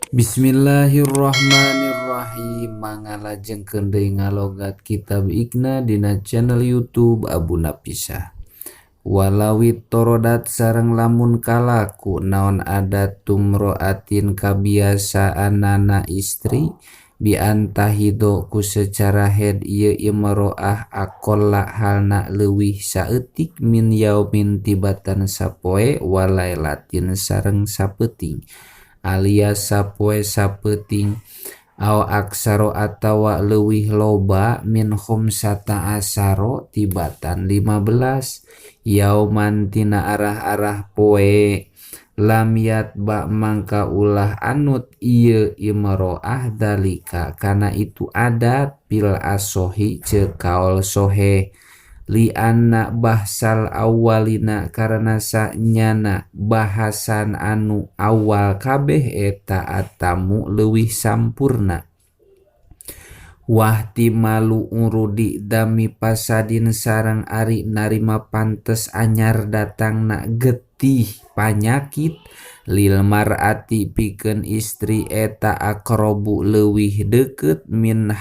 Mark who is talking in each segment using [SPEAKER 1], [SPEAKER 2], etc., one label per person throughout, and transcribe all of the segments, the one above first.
[SPEAKER 1] Bismillahirrahmanirrahim. Mangga lajengkeun deui ngalogat kitab Iqna dina channel YouTube Abu Napisah. Walawi torodat sareng lamun kalaku naon adat tumroatin kabiasaanana istri bi antahido ku secara head ieu imroah aqalla halna leuwih saeutik min yaumin tibatan sapoe walailatin sareng sapeuting alias sapoe sapeuting aw aksaro atawa leuwih loba min khamsata asaro tibatan 15 yauman tina arah-arah poe lam yatba mangka ulah anut ieu imroah dalika kana itu adat fil asohi ceuk kaol soheh li anna bahsal awalina karena sanyana bahasan anu awal kabeh eta atamu leuwih sampurna wahtimalu urudi dami pasadin sareng ari narima pantes anyar datangna getih panyakit lil mar'ati pikeun istri eta aqrabu leuwih deukeut min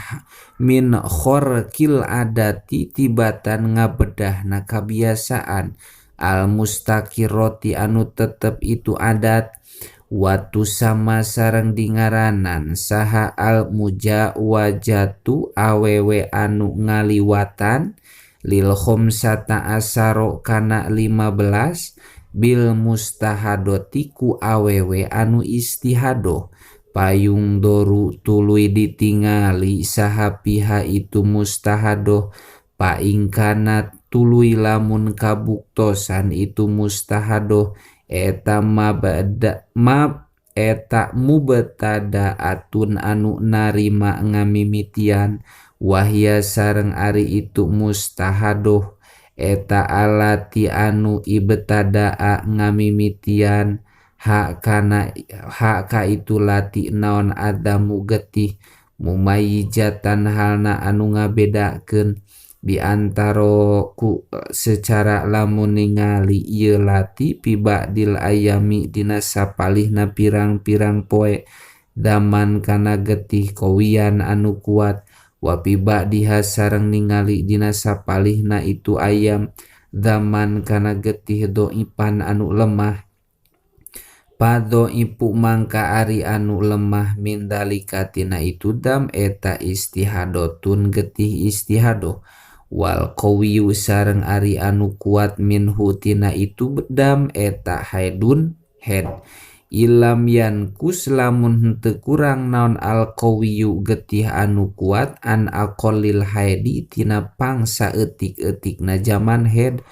[SPEAKER 1] min khorqil adati tibatan ngabedahna kabiasaan al mustaqirroti anu tetep itu adat watu sama sareng dingaranan saha al mujawajatu awewe anu ngaliwatan lil khamsata asaro kana 15 bil mustahadoti ku awewe anu istihadoh payung doru tuluy ditingali saha piha itu mustahadoh paingkana tuluy lamun kabuktosan itu mustahadoh eta mabada mab eta mubtadaatun anu narima ngamimitian wahya sareng ari itu mustahadoh eta alati anu ibtadaa ngamimitian hak kana hak ka itu lati naon adamu getih mumayyizatan halna anu ngabedakeun diantara ku secara lamun ningali ieu lati fi ba'dil ayami dina sapalihna pirang-pirang poe daman kana getih kowian anu kuat wa fi ba'diha sareng ningali dina sapalihna itu ayam daman kana getih doipan anu lemah Padhoipu mangka ari anu lemah min dalika tina itu dam eta istihadotun getih istihadoh wal qawiyu sareng ari anu kuat minhu tina itu dam eta haidun head ilam yankus lamun henteu kurang naon al qawiyu getih anu kuat an aqallil haidi tina pangsa eutik-eutikna jaman head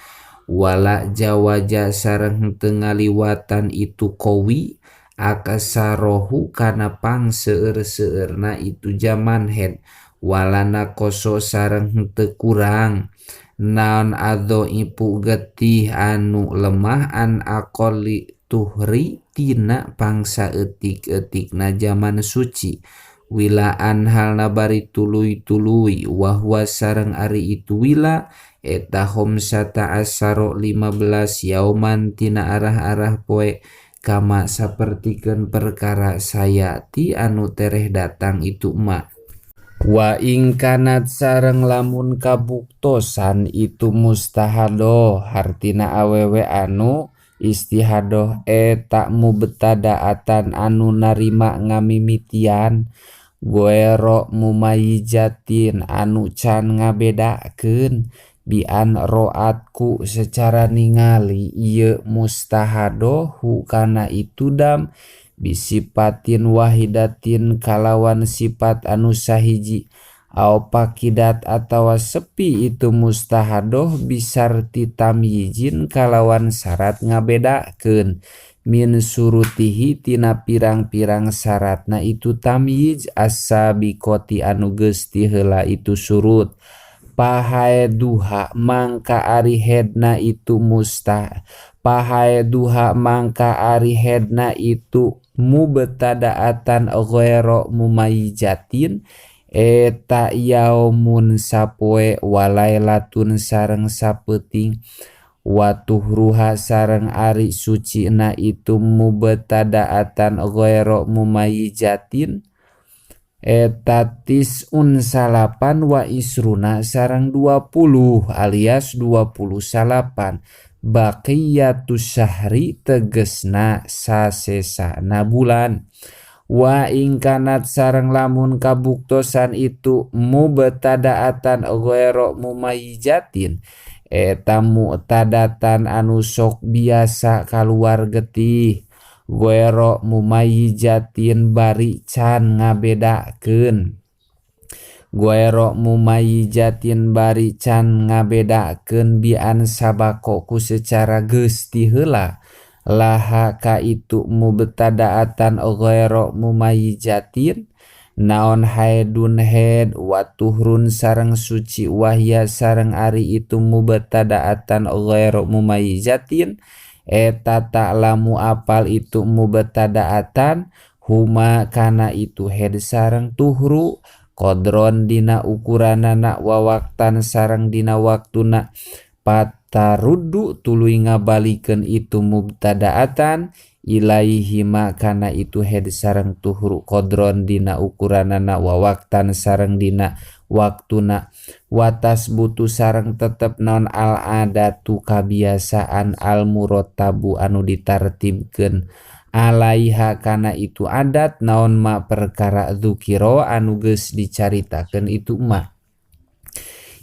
[SPEAKER 1] wala jawaja sareng henteu ngaliwatan itu qawi aksarohu kana pang seueur-seueurna itu jaman head wala naqoso sareng henteu kurang naon adhoipu getih anu lemah an aqalli tuhri tina pangsa eutik-eutikna jaman suci wilaan halna bari tuluy-tuluy wahwa sareng ari itu wila eta khamsata asaro 15 yauman tina arah-arah poe kama sapertikeun perkara sayati anu tereh datang itu ma wa ing kanat sareng lamun kabuktosan itu mustahadoh hartina awewe anu istihadoh eta mubtadaatan anu narima ngamimitian goero mumayyizatin anu can ngabedakeun bian roatku secara ningali ieu mustahadoh kana itu dam bisipatin wahidatin kalawan sifat anu sahiji aw pakidat atawa sepi itu mustahadoh bisarti tamyizin kalawan syarat ngabedakeun min surutihi tina pirang-pirang syaratna itu tamyiz as-sabiqati anu geus ti heula itu surut pahaeduha mangka ari hedna itu mustah pahaeduha mangka ari hedna itu mubtadaatan ghaira mumayyizatin eta yaumun sapoe walailatun sareng sapeuting Wa tuhruha sareng ari sucina itu mubtada'atan ghairu mumayyizatin eta tis'un salapan wa isruna sareng 20 alias 29 baqiyatus syahri tegesna sasesana bulan. Wa ingkanat sareng lamun kabuktosan itu mubtada'atan ghairu mumayyizatin eta mu'tadatan anu sok biasa kaluar getih ghairu mumayyizatin bari can ngabedakeun ghairu mumayyizatin bari can ngabedakeun bian sabako ku secara geus ti heula laha ka itu mubtada'atan ghairu mumayyizatin naon haidun haid wa tuhrun sareng suci wahya sareng ari itu mubtada'atan ghairu mumayyizatin eta ta'lamu apal itu mubtada'atan huma kana itu haid sareng tuhru qadron dina ukuranana wa waqtan sareng dina waktuna pataruddu tuluy ngabalikeun itu mubtada'atan ilaihi ma kana itu haid sareng tuhru qadron dina ukuranana wa waqtan sareng dina waktuna watas butuh sareng tetep naon al adatu kabiasaan al murattabu anu ditartibkeun alaiha kana itu adat naon ma perkara dzukira anu geus dicaritakeun itu mah.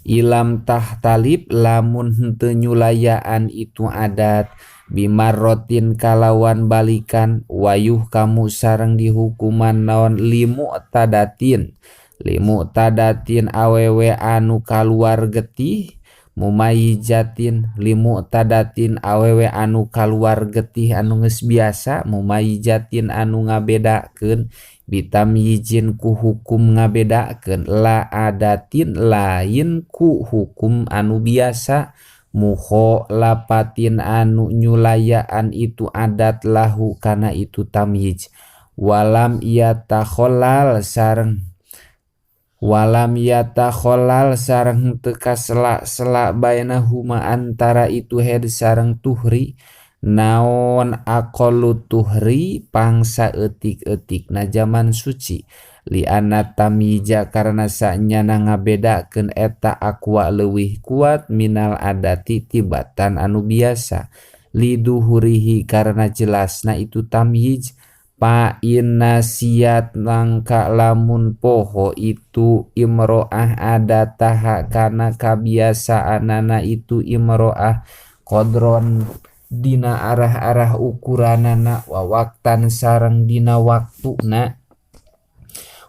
[SPEAKER 1] Ilam tahtalib lamun henteu nyulayaan itu adat bimarrotin kalawan balikan wayuh kamu sareng dihukuman naon limu'tadatin limu'tadatin awewe anu kaluar getih mumayyizatin limu'tadatin awewe anu kaluar getih anu geus biasa mumayyizatin anu ngabedakeun bitamyizin ku hukum ngabedakeun la adatin lain ku hukum anu biasa mukhalafatin anu nyulayaan itu adat lahu kana itu tamyiz walam yatakhalal sareng walam yatakhalal sareng teu kasela-sela bainahuma antara itu haid sareng tuhri naon aqallu tuhri pangsa eutik-eutikna zaman suci li'anna tamyiza karena sanyana ngabedakeun eta aqwa leuwih kuat minal adati tibatan anu biasa liduhurihi karena jelasna itu tamyiz pa innasiat mangka lamun poho itu imro'ah adataha kana kabiasaanana itu imro'ah qadron dina arah-arah ukuranana wa waqtan sareng dina waktuna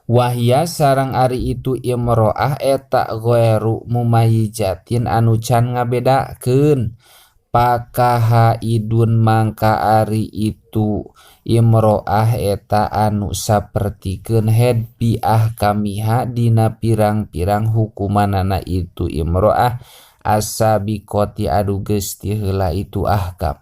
[SPEAKER 1] wahya sareng ari itu imro'ah eta ghairu mumayyizatin anu can ngabedakeun pakaha idun mangka ari itu imro'ah eta anu sapertikeun haid bi ahkamiha dina pirang-pirang hukumanana itu imro'ah asabiqoti adu geus ti heula itu ahkam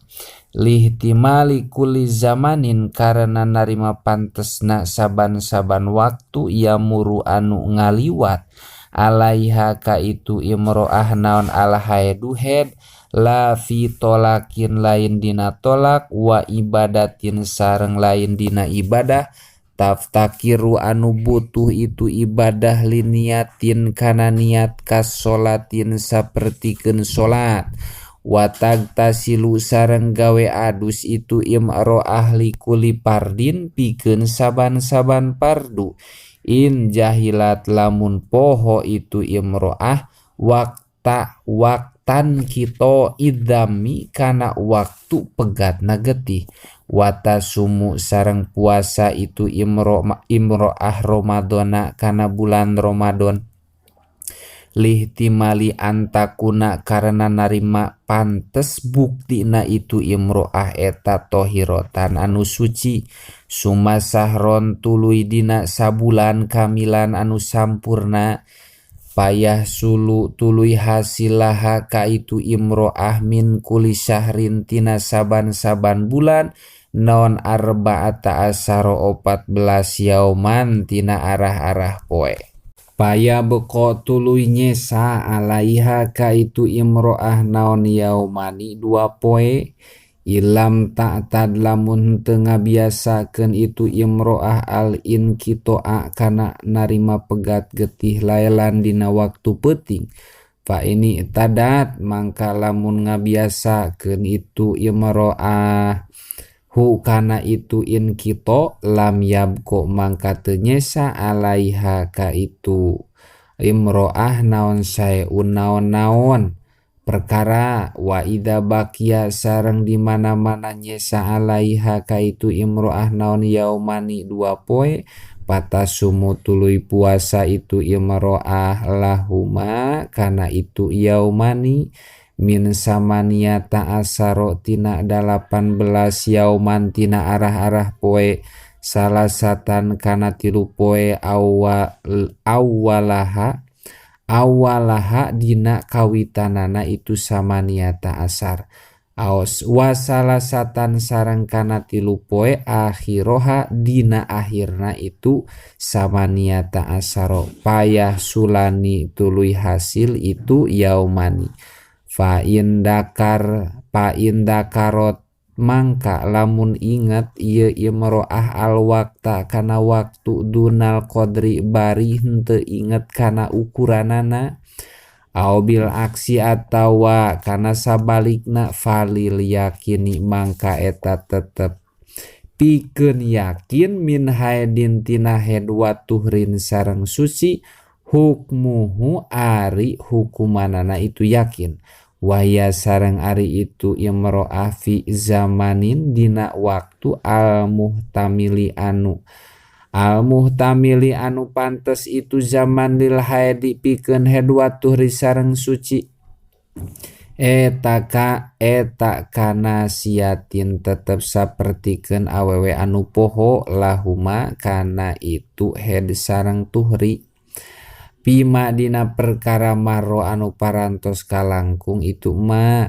[SPEAKER 1] lihtimali kulli zamanin karena narima pantesna saban-saban waktu yamuru anu ngaliwat alaiha ka itu imro'ah naon al haidu haid la fi tolakin lain dina tolak wa ibadatin sareng lain dina ibadah taftakiru anu butuh itu ibadah liniatin kana niat kasolatin sapertikeun salat watag tasilu sareng gawe adus itu imro'ah likuli pardin pikeun saban-saban pardu in jahilat lamun poho itu imro'ah wakta waktan kita idami kana waktu pegatna getih watasumu sareng puasa itu imro'ah Ramadhana kana bulan Ramadan lihtimali antakuna karena narima pantes buktina itu imro'ah eta tohirotan anu suci sumasahron tuluy dina sabulan kamilan anu sampurna payah sulu tuluy hasilaha ka itu imro'ah min kulli syahrin tina saban-saban bulan non arba'ata asyara 14 yauman tina arah-arah poe. Paya beko tuluy nyesa alaiha ka itu imro'ah naon yaumani dua poe ilam ta'tad lamun teu ngabiasakeun itu imro'ah al inkitoa kana narima pegat getih laelan dina waktu peuting fa ini tadat mangka lamun ngabiasakeun itu imro'ah hu kana itu inkito lam yabko mangka teu nyesa alaiha ka itu imro'ah naon saeun naon-naon perkara wa idza baqiya sareng di mana-mana nyesa alaiha ka itu imro'ah naon yaumani dua poe patasumu tuluy puasa itu imro'ah lahuma kana itu yaumani min samaniata asaro tina 18 yauman tina arah-arah poe salasatan kana tilu poe awalaha awalaha dina kawitanana itu samaniata asar aos wasalasatan sareng kana tilu poe akhiroha dina akhirna itu samaniata asaro payah sulani tuluy hasil itu yaumani fa indakarot mangka lamun ingat ieu imro'ah al waqta kana waktu dunal qadri bari henteu inget kana ukuranana au bil aksi atawa kana sabalikna falil yakini mangka eta tetep pikeun yakin min haidin tina haid wa tuhrin sareng suci hukmuhu ari hukumanana itu yakin waya sareng ari itu imro'ah fi zamanin dina waktu al-muhtamili anu pantes itu zaman lil haidi pikeun haid wa tuhri sareng suci eta kana siatin tetep sapertikeun awewe anu poho lahuma kana itu haid sareng tuhri pima dina perkara marro anu parantos kalangkung itu ma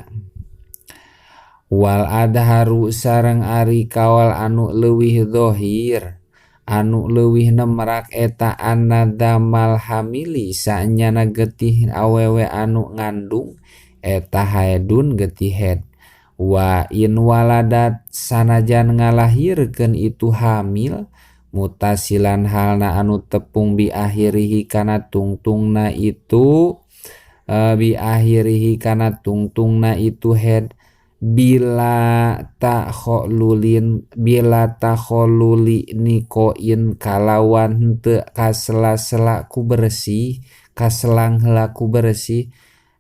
[SPEAKER 1] wal adharu sareng ari kawal anu leuwih dhohir anu leuwih nemrak eta anadamal hamili saenyana getih awewe anu ngandung eta haidun getih haid wa in waladat sanajan ngalahirkeun itu hamil mutasilan halna anu tepung bi akhirihi kana tungtungna itu bi akhirihi kana tungtungna itu head bila takholuli nikoin kalawan henteu kasela-sela ku bersih kaselang heula ku bersih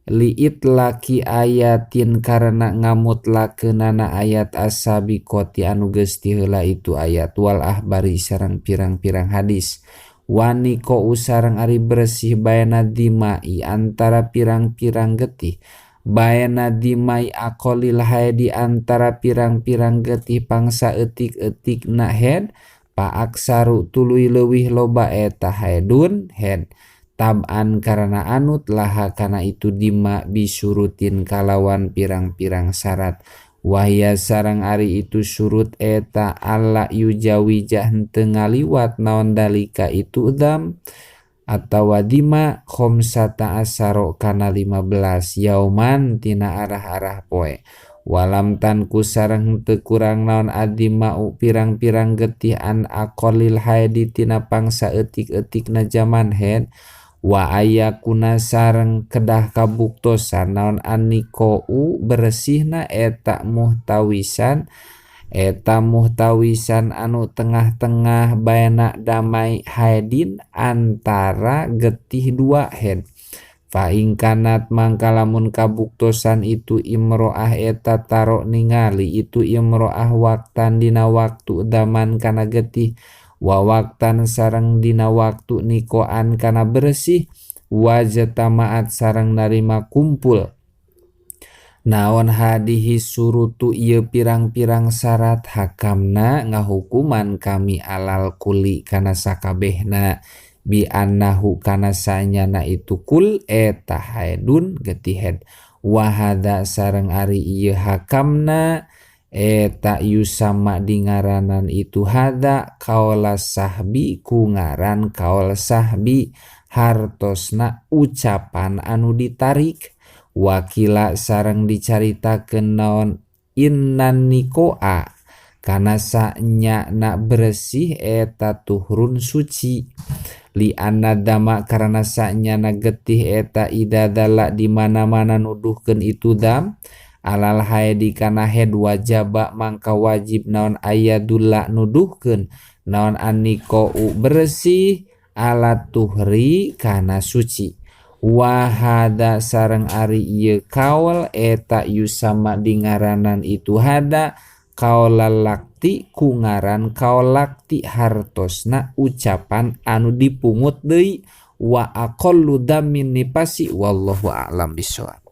[SPEAKER 1] liit laki ayatin karena ngamutlakeunana ayat as-sabiqati anu geus ti heula itu ayat wal ahbari sareng pirang-pirang hadis waniko sareng ari bersih baena dimai antara pirang-pirang getih baena dimai aqalil haid di antara pirang-pirang getih pangsa eutik-eutik na head pa aksaru tuluy leuwih loba eta haidun head tab'an karena anut laha kana itu dima bisurutin kalawan pirang-pirang syarat wahya sareng ari itu surut eta alla yujawija henteu ngaliwat naon dalika itu dam atawa dima khamsata asaro kana 15 yauman tina arah-arah poe walam tanku sareng henteu kurang naon adimau pirang-pirang getih an aqalil haidi tina pangsa eutik-eutikna jaman haid wa ayakuna sareng kedah kabuktosan naon anniqau bersihna eta muhtawisan anu tengah-tengah baena damai haidin antara getih dua haid fa in kanat mangka lamun kabuktosan itu imro'ah eta taro ningali itu imro'ah waktan dina waktu daman kana getih wa waktan sareng dina waktu nikoan kana bersih wajtamaat sareng narima kumpul naon hadihi surutu ieu pirang-pirang syarat hakamna ngahukuman kami alal kuli kana sakabehna bi annahu kana sanyana itu kul eta haidun getih haid wa hadza sareng ari ieu hakamna Eta yusamma dingaranan itu hadza qaula sahbi ku ngaran kaul sahbi, hartosna ucapan anu ditarik. Wakila sareng dicaritakeun naon innan nikoa kana sanyana bersih eta tuhrun suci, li anna dama karena sanyana getih eta idza dalla di mana-mana nuduhkeun itu dam alal haidi kana haid, wajaba mangka wajib naon ayadulla nuduhkeun naon anniqau bersih ala tuhri kana suci. Wa hadza sareng ari ieu kaul eta yusamma dingaranan itu hada kaulal lakti ku ngaran kaul lakti, hartosna ucapan anu dipungut deui, wa aqallu damin nifasi. Wallahu a'lam bishawab.